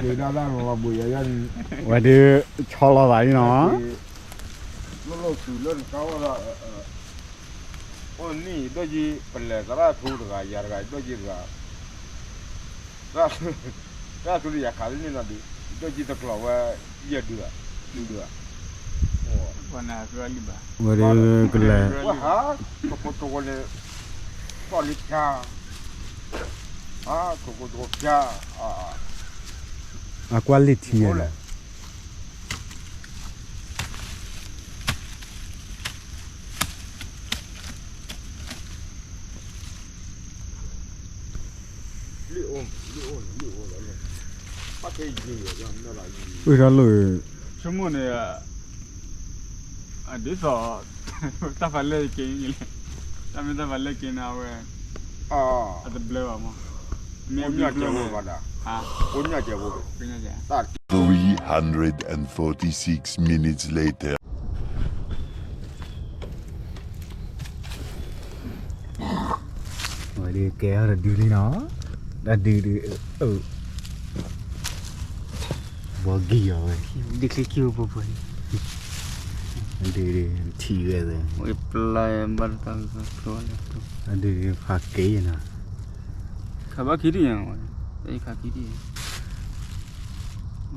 ဒၣ်ဒၣ်လီၤလီၤဘှံးယၤယၤန့ၣ်, ဝဲဒုး ဆီလီၤသးလံနီၤ, လီၤလီၤဆူလၢနကါဝဲဒၣ်, အိၣ်နံၣ်ဒိၣ်ယံၤ ပလဲၤသရၣ်ထူတဂၤ ယၤတဂၤ ဒိၣ်ယံၤတဂၤ, သရၣ်ထူတယၤခးလံန့ၣ်နီၤဒုး, ဒိၣ်ယံၤတကျိၤဝဲ ယဲၢ်ဒုးဧါ, ဒုးဧါ, ဝဲဒုးကလဲၤ, ဝဲဟး, တကိတကိန့ၣ်, ကီၢ်လံဖျါ, ဟး, တကိတကိဖျါ, အကွၢ်လံထံဧါ, ဝံၤထီၣ်လၢ, ဆိကမိၣ်န့ၣ်, အဒ်သိး, တၢ်ဖးလဲၢ်က့ၤ, တၢ်မ့ၢ်တၢ်ဖးလဲၢ်က့ၤန့ၣ်အဝဲ, အတဘျၢဘၣ်မး, မ့ၢ်ဘျၢဘၣ်, Three hundred and forty-six minutes later. ဝဲဒုးကဲထီၣ်တဒုလံနီၤ, တၢ်ဒုးဒုး, ဘီကံၢ်အီၤဝဲ, ဒုးချံခံပူၤပူၤ, ဒုးဒုးထံၣ်ဝဲသ့, ဝဲပျၢ်ဘၣ်တၢ်, ဒုးဒုးဖးက့ၤနီၤ, ခးဘၣ်ခံထံၣ်ညါ, ခးခံထံၣ်ညါ, ဘၣ်စုထံ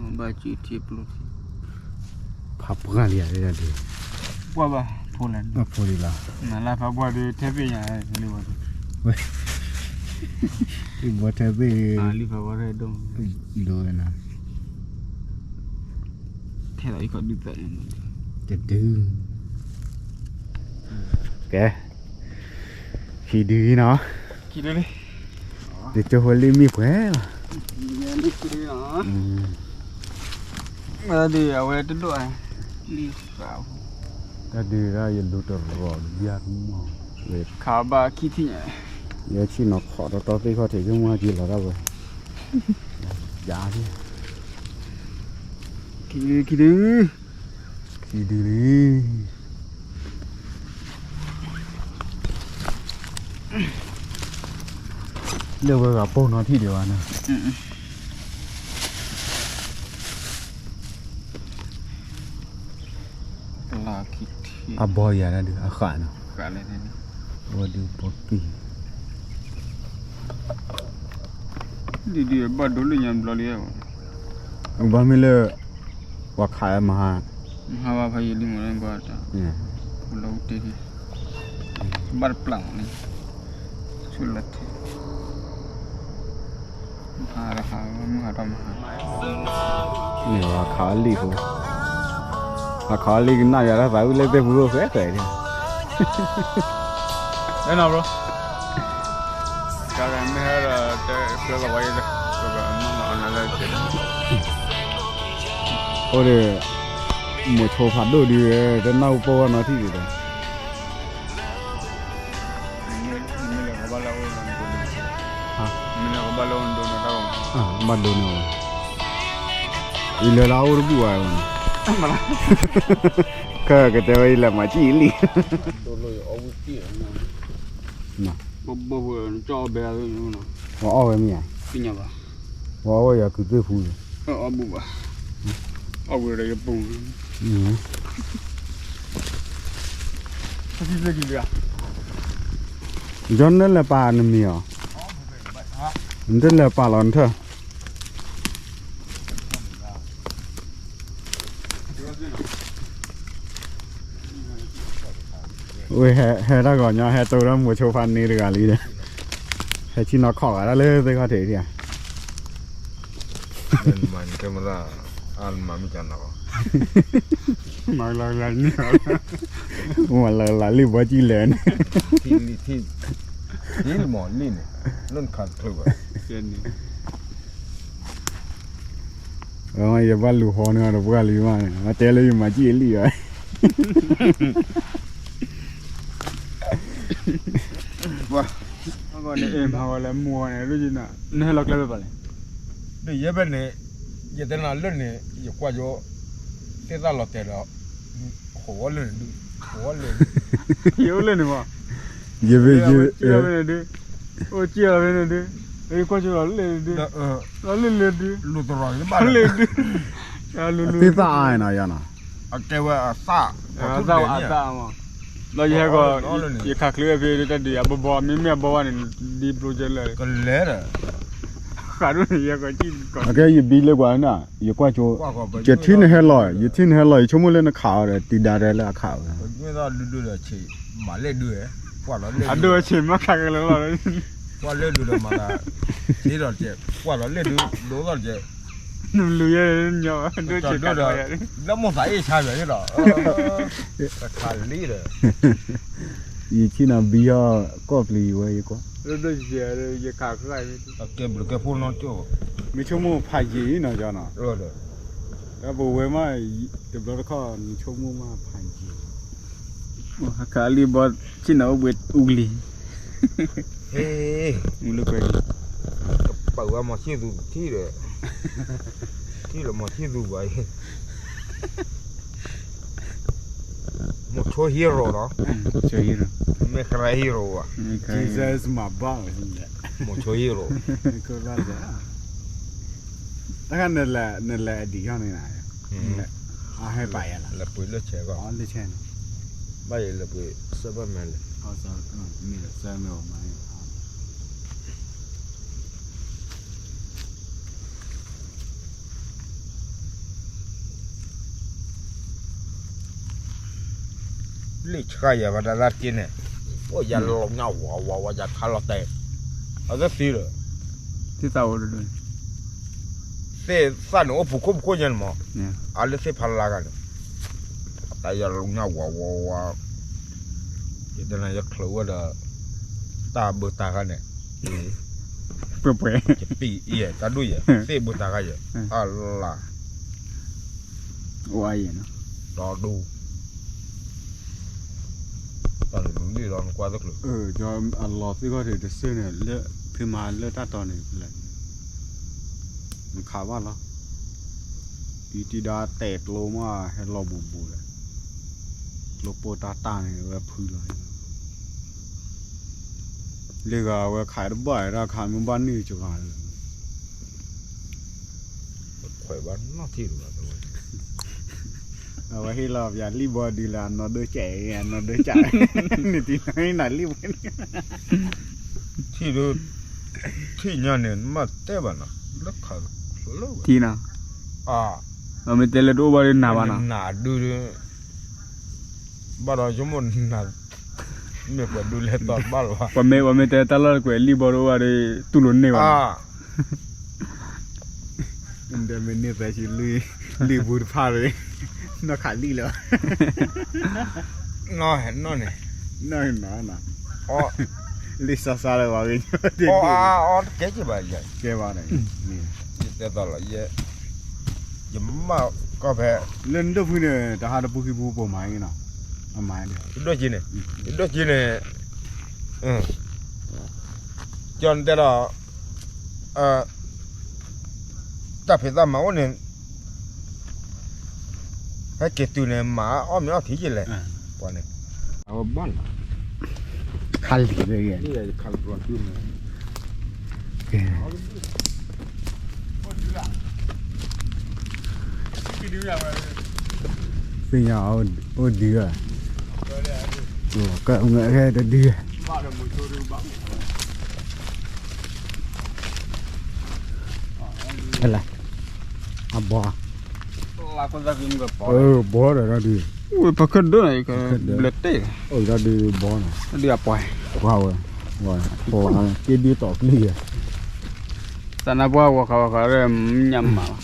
ပျိထံ, ဖးပှၢ်လံယၤဒုး, ပှၢ်ဘၣ်, ဖိလၢ, ဖိလံလီၤ, နလၢဖးပှၢ်ဒုးထဲဘ့ၣ်ညါ, ဝဲ, ဘီထဲဘ့ၣ်, လံဖးပှၢ်ဒိၣ်, ဒိၣ်ဝဲနီၤ, ထဲလီၤအံၤခီဒုးသး, တဒု, ကဲ, ခံဒုနီၤ, ခံဒုလံ, တကၠိဖိလံမ့ၢ်ပှဲၤလီၤ, ဒုးအဝဲတဒိၣ်, တၢ်ဒုးဒၣ်ယလူၤတရီၤယါမီၢ်, ခးဘၣ်ခံထံၣ်ညါ, ယဲဆ့ၣ်နီၤခီၣ်တီတီသ့ၣ်ခီၣ်ထံးဆိကမိၣ်က့ၤလီၤတၢ်ဝဲ, ယါ, ခံဒု, ခံဒု, ခံဒုလံ. လၢဝဲဂၤပိၢ်နီထံၣ်ဒံးဘၣ်န့ၣ်, အဘီယၤဒၣ်ဒုး အဃၣ်နီၤ, ဝဲဒုးဘီကံၢ်, ဒ်ဒ်ဘၣ်ဒိလၢညါဘျီလံ, ဘၣ်မ့ၢ်လၢ ပှၤခးမဟါ, မဟါဘၣ်ဖးယံာ်လံမးလၢဘၣ်တၢ်, လၢတ့ၢ်, ဘၣ်တပျၢ်မးန့ၣ်, ဆူလီၤထဲ, မဟါတဟါ, မုၢ်ဟါတမဟါ, န့ၣ်ပှၤခးအီၤလံၣ်ဖိ, ပှၤခးအီၤလံၣ်ကနၣ်ယၤတၢ်သးဝံၣ်လၢသ့ၣ်ဖူခိၣ်ဃဲဃဲန့ၣ်, လၢနီၤဘျီ တၢ်မ့ၢ်ဟဲဒီးတဲကျၢၤလီၤဝဲအံၤလၢ, ပကမၤလီၤအီၤနၤလၢ, အိၣ်ဒီး, မိၤဆိဖးဒိၣ်ဒုး, တနၢ်ဟူပိၢ်ဝဲနီထံၣ်ဒံးဒီး, မ့ၢ်လဲၤကဘၣ်လၢအိၣ်, မ့ၢ်လဲၤကဘၣ်လၢအိၣ်ဒိနတၢ်, ဘၣ်ဒိန့ၣ်ဝဲ, ယလဲၤလၢအအိၣ်တဘူၣ်ဘၣ်ဝဲန့ၣ်, ခဲကတဲဝဲယလဲၤမၤစံၣ်အလံၣ် ပဘၣ်ဝဲကၠီအီၣ်ဘဲ, ပှၤအီၣ်ဝဲမ့ၢ်ဧါ, ပှၤအီၣ်ဝဲယၤကုၤသ့ၣ်ဖူ, အီၣ်ဘူၣ်ဘၣ်, အီၣ်ဝဲဒီးယပူၤ, ယီၤနလဲၤပာ်နမံၤအီၤ, နတလဲၤပာ်လီၤနထၢၣ် ဝဲဟဲတၢ်ဂီၤညီ ဟဲတိၢ်ဒီးမိၤဆိဖးန့ၢ်တဂၤလံဒီး, ဟဲဆ့ၣ်နီၤခီၣ်ဂၤဒၣ်လၢသ့ၣ်ခီၣ်ထံးဒံးဧါ, မၤမ့ၢ်ကနၤ, မၤလၢလၢလံဘီကံၢ်လဲၣ်န့ၣ်, ထံလံမ့ၢ်လံန့ၣ်, လၢနခးတချုးဘၣ် ယဘၣ်လူၤဟီန့ၢ်အီၤတပှၢ်လံမးန့ၣ် အတဲလၢယမၤစံၣ်အလံၣ်ဘၣ်, မၤဝဲလၢမူဝဲန့ၣ် နဟဲလီၤကျဲဘၣ်လဲၣ်, ဒီးယဲဖဲန့ၣ် ယတဲနၤလၢန့ၣ် ယကွၢ်ယိ သ့ၣ်သၣ်လီၤတဲာ်ဒီး ဟိးဝဲလၢန့ၣ်ဒုး, ဟိးဝဲလၢန့ၣ်, ယဘၣ်ယဲဝဲန့ၣ်ဒုး, အိၣ်ကံၢ်အီၤဖဲန့ၣ်ဒုး, ကွၢ်ကၠိလီၤလဲၣ်ဒု, လီၤလဲၣ်လဲၣ်ဒု, လူၤသရီၣ်လဲၣ်ဒု, သ့ၣ်သၣ်အါနီၤယါနီၤ, အကဲဝဲအသၣ်, အသၣ်အသၣ်မး, ဒီးယဟဲကီး, ယခးချုးဝဲဖဲတၢ်ဒံးအဘီဘီ မ့မ့ၢ်အဘီဘီန့ၣ်, ဒ်ဘျိကဲလၢာ်, ကလဲၤဒီး, ဃးဒိၣ်န့ၣ်ယဲကီး, အကဲယဘံလၢကွၢ်နၤ, ယကွၢ်ကၠိ, ယထံၣ်နဟဲလီၤ, ယထံၣ်နဟဲလီၤ ယဆိကမိၣ်လၢနခးအီၤဒီး တံၤဒါတဲလၢအခးဝဲ, မၤလဲၣ်ဒု, အဒိဆံးမ့ၢ်ခးကလၢာ်လီၤ, ကွၢ်လဲၣ်ဒုဒီးမၤသး, ဒီး, ကွၢ်လီၤလဲၣ်ဒု, ဒိသီၣ်တကဲ, နလူၤယဲ, ဒိဆံးကးဒီး, လၢမိၢ်သးအ့ၣ်ဆါယဲဒီး, တခါလံဒီး, ယထံၣ်နၤဘံအီၤ, ကီၢ်ပျံၤယဝဲယကွၢ်, ယခးဃာ်, ကဲဘျုးကဲဖှိၣ်နီၢ်ကၠိ, မ့ၢ်ဆိကမိၣ်ဖးယံာ်နီၤယါနီၤ, ဒီးပဝဲမး, တဘျီတခီၣ်နဆိကမိၣ်မးဖးယံာ်, ခးလံဘီ, ထံၣ်နၤအိၣ်ဘှံးအူလံ, ဟ့ၣ်, ကပာ်ဝဲမီၤဆံၣ်သူထံၣ်ဒီး, ထံၣ်လၢမီၤဆံၣ်သူဘၣ်အံၤ, မိၤဆိ hero နီၤ, hero, မ့ၢ် hero ဘၣ်, Jesus my boss, မိၤဆိ hero, တခါနလဲၤ, နလဲၤအဒံးယီၢ်န့ၣ်, အဟဲပာ်ယဲလီၤ, လၢပှ့ၤလၢဆဲးကီး, လၢဆဲးန့ၣ်, ဘၣ်ယဲလၢပှ့ၤ, ဆၢဘၣ်မဲလဲၣ်, မ့ၢ်ဒီးဆၢမ့ၢ်အမၤ လ့ၣ်ဆှါယၤဘၣ်တၢ်သၣ်တက့ၢ်န့ၣ်, အိၣ်ယၤလီၤညါဝးဝးဝး ယၤခါလီၤတဲာ်, အသၣ်သံဒီး, သ့ၣ်သၣ်သၣ်န့ၣ်အိၣ်ပူၤခိၣ်ပူၤခိၣ်ညါန့ၣ်မး, အလၢသ့ၣ်ဖးလၢ်ဂၤန့ၣ်, တၢ်ယၤလီၤညါဝးဝးဝး, ယတနၤယချုးဝဲဒီး, တၢ်ဘၢတၢ်ဂၤန့ၣ်, ပှဲၤပှဲၤ, ယပံၤယဲတၢ်ဒိၣ်ယဲ, သ့ၣ်ဘၢတၢ်ဂၤယဲ, အလၢ အိၣ်အါယဲၢ်နီၤ, ဒီဒူ, တၢ်လီၤနကွၢ်သကျၢၤ, အလီၤသ့ၣ်ခီၣ်ထံးတစ့ၢ်န့ၣ် လၢဖံမၤလၢတၢ်တီန့ၣ်, နခးဘၣ်လီၤ, အံၤတံၤဒါတဲာ်ကျိမးဟဲလီၤဘူးဘူးဒီး, ကျိပိၢ်တၢ်တၢ်န့ၣ်ဝဲဖုလီၤ, လၢဂၤဝဲခးတဘၣ်တၢ် ခးမ့ၢ်ဘၣ်န့ၢ်စှၤလီၤ, ခွဲးဘၣ်နီၢ်ထံၣ်တဘၣ်, အဝဲဟ့ၣ်လီၤပယၤလံၣ်ဘီဒုလၢအနီၢ်ဒိၣ်ကဲး, အနီၢ်ဒိၣ်ကဲး, နတံၤနၤလံၣ်ဘီန့ၣ်, ထံၣ်ဒု, ထံၣ်ညါန့ၣ် နမ့ၢ်တဲဘၣ်နီၤ, လၢခးလၢဝဲ, ထံၣ်နီၤ, အမ့ၢ်တဲလၢတအိၣ်ဘၣ်ဒီးနၤဘၣ်နီၤ, နၤဒု, ဘၣ်ဒီးဆိကမိၣ်နၤ, မ့ၢ်ပှၤဒုလဲၤတီတဘၣ်လၢၤဘၣ်, ပှၤမ့ၢ်တဲတၢ်လီၢ်တကွဲးလံၣ်ဘီတအိၣ်ဘၣ်ဒီး, တူၢ်လိာ်န့ၢ်ဘၣ်, ဒီးမ့ၢ်န့ၢ်သးဆံ, လံၣ်ပူၤတဖၣ်ဒီး, နီၢ်ခးလံၣ်လၢၤဘၣ်, နီၢ်န့ၣ်, လံၣ်စါစါလၢၤဘၣ်, အီၣ်တကဲက့ၤဘၣ်ယဲ, ကဲဘၣ်န့ၣ်, ယတဲသီလီၤ, ယမၢကီၢ်ဖဲ, လၢနဒိၣ်ဖုန့ၣ် တဟးတပူၤခံပူၤပိာ်မၤအံၤနီၤ, အမၤန့ၣ်, ယဒိၣ်က့ၤန့ၣ်, ယဒိၣ်က့ၤန့ၣ်, ကၠီနတဲဒီး, တၢ်ဖံးတၢ်မၤအိၣ်န့ၣ်, ဟဲက့ၤတုၤန့ၣ် မၤအီၣ်မ့ၤအီထံက့ၤလဲၣ်, ပှၤန့ၣ်, အဝဲဘၣ်လီၤ, ခါလံၤလၢယဲ, သ့ၣ်ညါအိၣ်ဒုးဧါ, ကဲတဒုး, ဟဲလၢ, အဘီ, ဘီဒီးဒုး, ပခဲဒၢ, ဘျဲၣ်တဲ, အိၣ်ဒုးဘီနီၤ, ဒုးအပှဲၤ, ပှၤဝဲ, က့ဒုးတီၢ်ကျံၢ်ယဲ, သနၢပှၢ်ဝီၤခးဝီၤခးဒီး, ညၣ်မး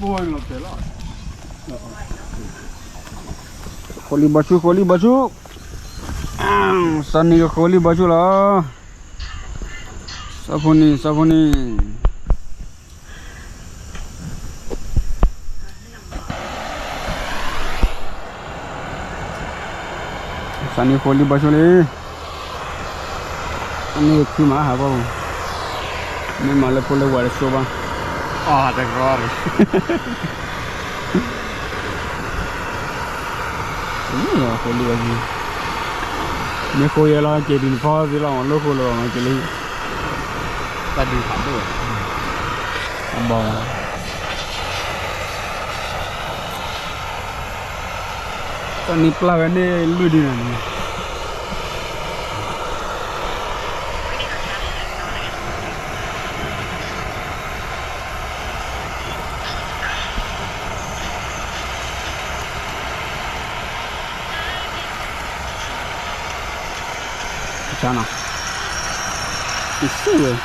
လီၤ, ဃိလံဘီဆူ ဃိလံဘီဆူ, စီၤနံၤကဃိလံဘီဆူလီၤ, စီၤဖိနံၤ စီၤဖိနံၤ စီၤနံၤဃိလံဘီဆူလံ, အန့ၣ်ခုမးဟးဘီ, မ့ၢ်မၤလၢဖိလၢဝၤတစိဘၣ်, အတရီ, ဃိလံဘီဆူ, မ့ၢ်ဃိယဲလီၤ က့ၤဒုးနဖီသ့လီၤ မ့ၢ်လိၣ်ဃိလီၤ မ့ၢ်က့ၤလံ တၢ်ဒုးဖးဒိၣ် အဘီ တၢ်နံၣ်ပျၢ်ဝဲန့ၣ်လွံၢ်ဒုန့ၣ် ကနီၤ က့ၤဆူၣ်ဝဲ ပ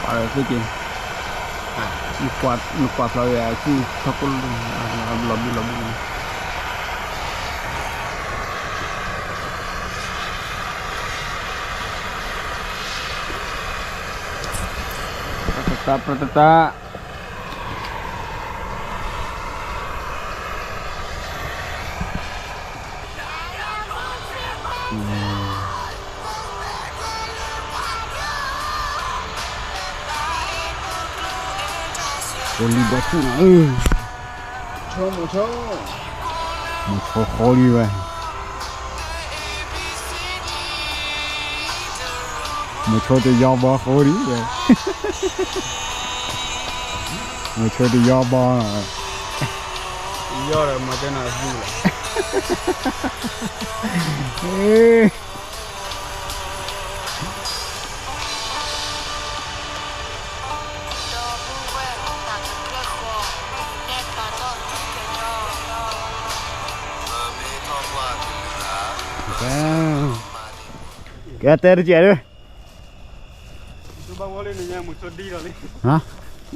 ှၤသ့ၣ်က့ၤ နကွၢ်ဖျါဝဲအစံၣ်ထီၣ်ကိၣ်လီၤဘုလီၤဘု တၢ်တၢ် အိၣ်လံဘီထူၣ်နီၤ မိၤဆိဃီလံဝဲ မိၤဆိတယီဘီဃီလံဝဲ မိၤဆိတယီဘီ ယီဒီးမၤတဲနၤအသူလီၤ ကဲတဲတကဲးဒီး အၢ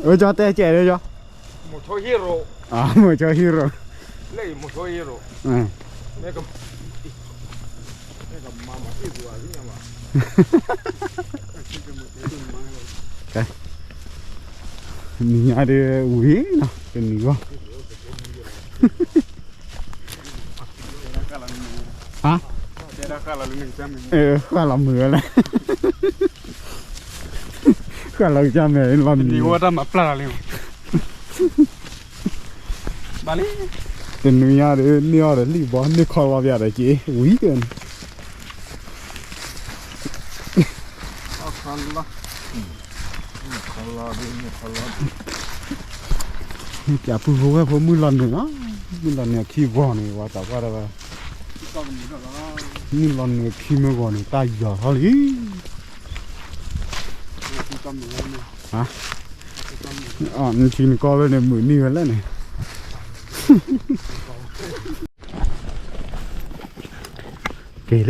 ကၠီတဲကဲးဒီးကၠီ မိၤဆိ hero နံၤညါဒီး ဝံၤနီၤ တနံၤဂီၢ် ဟါ ဃၣ်လီၤမုာ်ဝဲလဲၣ် ဃၣ်လီၤကစၢ်မဲာ်လီၤမုာ် တနံၤညါဒီး န့ၢ်အီၤဒီးလံၣ်ဘီ န့ၢ်ခီလီၤပျးဒီးက့ၤ ဝံၤက့ၤန့ၣ် ပျးပုၢ်ဖိဝဲၢ်ဖိမုၢ်လီၤနုာ်လီၤ မုၢ်လီၤနုာ်အခံဂီၤန့ၣ် ဝဲသးပှၢ်တၢ်ဝဲ မုၢ်လီၤနုာ်အခံမ့ၢ်ဂီၤန့ၣ် တၢ်ယီၤထီၣ်လံ နထံနကီၢ်ဝဲန့ၣ် မုာ်န့ၢ်ဝဲလဲၣ်န့ၣ် က့ၤ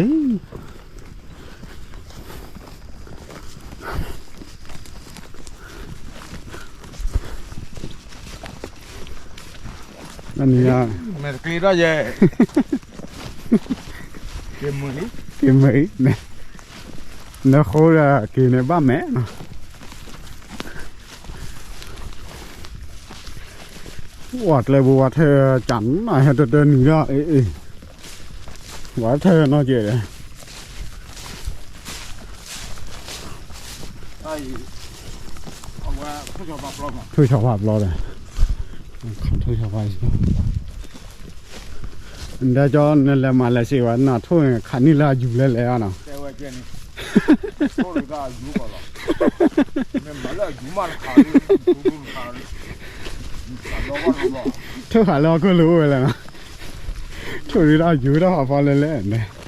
လံ နံၤ မဲာ်တကျ့ထီၣ်ယဲ က့ၤမုာ်လံ က့ၤမုာ်အံၤ နဃိဒီးက့ၤန့ၣ်ဘၣ်မဲာ်နီၤ ဝဲကျဲဘိဝဲထဲကၢ်နီၤ ဟဲတတၢနံၤဒီး အ့ အ့ ဝဲထဲနီၤကဲဒီး ထိၣ်ဆီဖးပျီဒီး ထိၣ်ဆီဖး ဒီးကၠီနလဲၤမၤလဲၤစ့ၢ်ဝဲ နထိၣ်န့ၣ် ခးန့ၢ်လၢအယူၤလဲၤလဲၤဧါနီၤ ထိၣ်ဃာ်လၢအခိၣ်လိၤအိၣ်ဝဲလဲၣ်နီၤ ထိၣ်ဃာ်လၢအခိၣ်လိၤအိၣ်ဝဲလဲၣ်နီၤ